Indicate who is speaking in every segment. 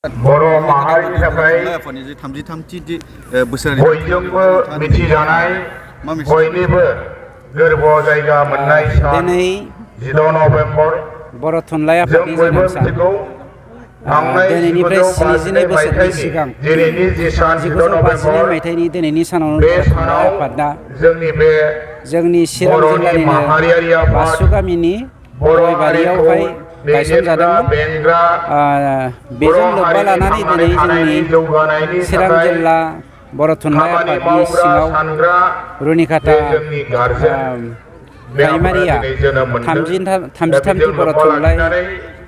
Speaker 1: बर' माहारिनि थाखाय बयजोंबो मिथिजानाय बयनिबो गोरबोआव जायगा मोननाय सान 16 नभेम्बर
Speaker 2: बर' थुनलाइ
Speaker 1: जों
Speaker 2: आफादनि
Speaker 1: बयबो
Speaker 2: जोनोम सान
Speaker 1: मिथिगौ। थांनाय
Speaker 2: दिनैनिफ्राय 72 बोसोरनि सिगां
Speaker 1: दिनैनि जि सान 16
Speaker 2: 1952
Speaker 1: नभेम्बर
Speaker 2: मायथाइनि दिनैनि सानावनो
Speaker 1: बे
Speaker 2: बर' थुनलाइ
Speaker 1: सानाव
Speaker 2: आफादा
Speaker 1: जोंनि बे
Speaker 2: जोंनि चिरां
Speaker 1: बर'नि
Speaker 2: जिल्लानिनो
Speaker 1: माहारियारि आफाद
Speaker 2: बासु गामिनि
Speaker 1: बर'
Speaker 2: गयबारियावहाय
Speaker 1: दैदेनग्रा
Speaker 2: गायसनजादोंमोन।
Speaker 1: बेंग्रा
Speaker 2: बेजों
Speaker 1: बर'
Speaker 2: लोब्बा
Speaker 1: हारिनि
Speaker 2: लानानै
Speaker 1: थांनानै
Speaker 2: दिनै
Speaker 1: थानायनि
Speaker 2: जोंनि
Speaker 1: जौगानायनि
Speaker 2: चिरां
Speaker 1: थाखाय
Speaker 2: जिल्ला बर' थुनलाइ
Speaker 1: खामानि
Speaker 2: आफादनि
Speaker 1: मावग्रा
Speaker 2: सिङाव
Speaker 1: सानग्रा
Speaker 2: रुनिखाता
Speaker 1: बे जोंनि गारजेन बे आफादा
Speaker 2: प्राइमारिया
Speaker 1: दिनै जोनोम मोनदों। दा
Speaker 2: 33थि
Speaker 1: बेजों
Speaker 2: बर'
Speaker 1: लोब्बा
Speaker 2: थुनलाइ
Speaker 1: लाखिनानै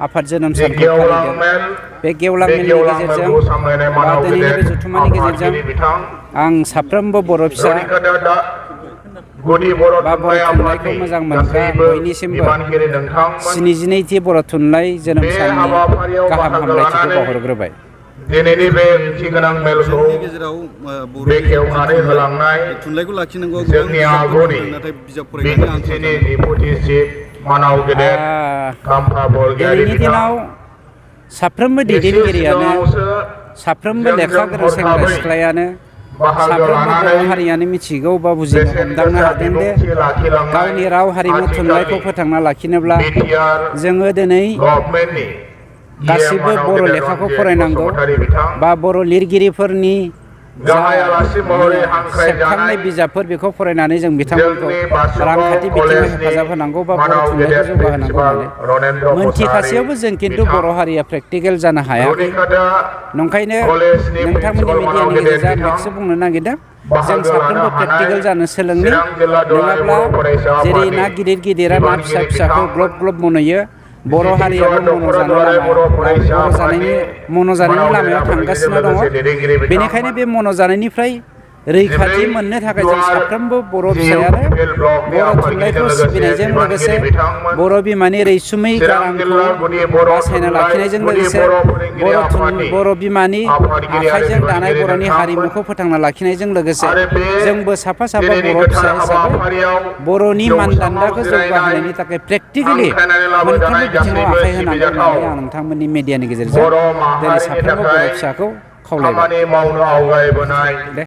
Speaker 2: आफाद जोनोम
Speaker 1: जि
Speaker 2: सानखौ
Speaker 1: गेवलां
Speaker 2: फालिदों।
Speaker 1: मेल
Speaker 2: बे गेवलां मेलनि गेजेरजों
Speaker 1: मेलखौ सामलायनाय
Speaker 2: बा
Speaker 1: मानाव
Speaker 2: दिनैनि
Speaker 1: गेदेर
Speaker 2: बे जथुम्मानि गेजेरजों
Speaker 1: आफादगिरि बिथां
Speaker 2: आं साफ्रोमबो बर' फिसा
Speaker 1: रुनिखाता गुदि बर'
Speaker 2: बा बर'
Speaker 1: थुनलाइ
Speaker 2: थुनलाइखौ
Speaker 1: आफादनि
Speaker 2: मोजां मोनग्रा
Speaker 1: गासैबो
Speaker 2: बयनिसिमबो
Speaker 1: बिबानगिरि नोंथांमोन
Speaker 2: 72थि बर' थुनलाइ जोनोम
Speaker 1: बे
Speaker 2: साननि
Speaker 1: हाबाफारियाव
Speaker 2: गाहाम
Speaker 1: बाहागो
Speaker 2: हामलायथिखौ
Speaker 1: लानानै
Speaker 2: बावहरग्रोबाय।
Speaker 1: दिनैनि बे ओंथिगोनां मेलखौ बेखेवनानै होलांनाय जोंनि आगुनि बिटिसिनि डिपुटि चिफ मानाव गेदेर खाम्फा बरगयारि
Speaker 2: दिनैनि
Speaker 1: बिथां
Speaker 2: दिनाव साफ्रोमबो
Speaker 1: एसे
Speaker 2: दैदेनगिरियानो
Speaker 1: सिगाङावसो
Speaker 2: साफ्रोमबो लेखा
Speaker 1: जोंजों
Speaker 2: गोरों सेंग्रा
Speaker 1: हरखाबै
Speaker 2: सिख्लायानो
Speaker 1: बाहागो
Speaker 2: साफ्रोमबो बर'
Speaker 1: लानानै
Speaker 2: हारियानो मिथिगौ बा बुजिनो
Speaker 1: बेसेन
Speaker 2: हमदांनो
Speaker 1: गोसा
Speaker 2: हादों दे
Speaker 1: बिबुंथि लाखिलांनाय
Speaker 2: गावनि राव हारिमु थुनलाइखौ
Speaker 1: आथिखालनि
Speaker 2: फोथांना लाखिनोब्ला
Speaker 1: बिटिआर
Speaker 2: जोङो दिनै
Speaker 1: गभर्नमेन्टनि
Speaker 2: गासिबो बर' लेखाखौ फरायनांगौ
Speaker 1: बिथां
Speaker 2: बा बर' लिरगिरिफोरनि जा
Speaker 1: गाहाय आलासि महरै हांख्रायजानाय
Speaker 2: सेबखांनाय बिजाबफोर बेखौ फरायनानै जों बिथांमोनखौ
Speaker 1: जोंनि बासुगाव
Speaker 2: रांखान्थि बिथिङाव
Speaker 1: कलेजनि
Speaker 2: हेफाजाब होनांगौ बा बर'
Speaker 1: मानाव
Speaker 2: थुनलाइखौ
Speaker 1: गेदेर
Speaker 2: जौगाहोनांगौ
Speaker 1: प्रिन्सिपाल
Speaker 2: होननानै
Speaker 1: रनेन्द्र मोसाहारि
Speaker 2: मोनथिखासेयावबो जों खिन्थु
Speaker 1: बिथां
Speaker 2: बर' हारिया प्रेक्टिकेल जानो हायाखै।
Speaker 1: रुनिखाता
Speaker 2: नंखायनो
Speaker 1: कलेजनि
Speaker 2: नोंथांमोननि
Speaker 1: प्रिन्सिपाल मानाव
Speaker 2: मिडियानि
Speaker 1: गेदेर
Speaker 2: गेजेरजों आं
Speaker 1: बिथां
Speaker 2: बेखौसो बुंनो नागिरदों जों
Speaker 1: बाहागो लानो
Speaker 2: साफ्रोमबो
Speaker 1: हानाय
Speaker 2: प्रेक्टिकेल जानो सोलोंनि।
Speaker 1: चिरां जिल्ला दुलाराय
Speaker 2: नङाब्ला
Speaker 1: बर' फरायसा
Speaker 2: जेरै
Speaker 1: आफादनि
Speaker 2: ना गिदिरा ना फिसा
Speaker 1: बिबानगिरि
Speaker 2: फिसाखौ ग्लब
Speaker 1: बिथांमोन
Speaker 2: ग्लब मन'यो बर' हारियाबो मन'
Speaker 1: दख'रा
Speaker 2: जानो
Speaker 1: दुलाराय बर' फरायसा
Speaker 2: मन'
Speaker 1: आफादनि
Speaker 2: जानायनि
Speaker 1: मानाव गेदेर
Speaker 2: लामायाव
Speaker 1: आफादगिरिजों
Speaker 2: थांगासिनो दङ।
Speaker 1: लोगोसे दैदेनगिरि
Speaker 2: बेनिखायनो
Speaker 1: बिथांमोन
Speaker 2: बे मन' जानायनिफ्राय
Speaker 1: जिब्रै
Speaker 2: रैखाथि मोननो थाखाय जों
Speaker 1: जुवार
Speaker 2: साफ्रोमबो बर'
Speaker 1: जिउ
Speaker 2: फिसायानो
Speaker 1: पिपिएल ब्लकनि
Speaker 2: बर'
Speaker 1: आफादगिरिजों
Speaker 2: थुनलाइखौ
Speaker 1: लोगोसे
Speaker 2: सिबिनायजों लोगोसे
Speaker 1: बिबानगिरि बिथांमोन
Speaker 2: बर' बिमानि रैसुमै
Speaker 1: चिरां
Speaker 2: गारांखौ
Speaker 1: जिल्ला गुदि बर'
Speaker 2: बासायना
Speaker 1: थुनलाइ
Speaker 2: लाखिनायजों
Speaker 1: गुदि
Speaker 2: लोगोसे
Speaker 1: बर' फोरोंगिरि आफादनि
Speaker 2: बर' बिमानि
Speaker 1: आफादगिरि आरो
Speaker 2: आखाइजों दानाय
Speaker 1: बिबानगिरि
Speaker 2: बर'नि
Speaker 1: नोंथांमोन
Speaker 2: हारिमुखौ फोथांना लाखिनायजों लोगोसे
Speaker 1: आरो बे
Speaker 2: जोंबो साफा
Speaker 1: दिनैनि
Speaker 2: बर'
Speaker 1: गोथार
Speaker 2: फिसा हिसाबै
Speaker 1: हाबाफारियाव
Speaker 2: बर'नि
Speaker 1: जौसाङाव
Speaker 2: मानदान्दाखौ
Speaker 1: जिरायनाय
Speaker 2: जौगाहोनायनि थाखाय प्रेक्टिकेलि
Speaker 1: हांख्रायनानै लाबोजानाय
Speaker 2: मोनफ्रोमबो बिथिङाव
Speaker 1: गासैबो
Speaker 2: आखाइ होनांगौ
Speaker 1: सिबिजाथाव
Speaker 2: होननानै आं नोंथांमोननि मिडियानि गेजेरजों
Speaker 1: बर'
Speaker 2: दिनै
Speaker 1: माहारिनि
Speaker 2: साफ्रोमबो बर'
Speaker 1: थाखाय
Speaker 2: फिसाखौ खावलायबाय।
Speaker 1: खामानि मावनो आवगायबोनाय
Speaker 2: दे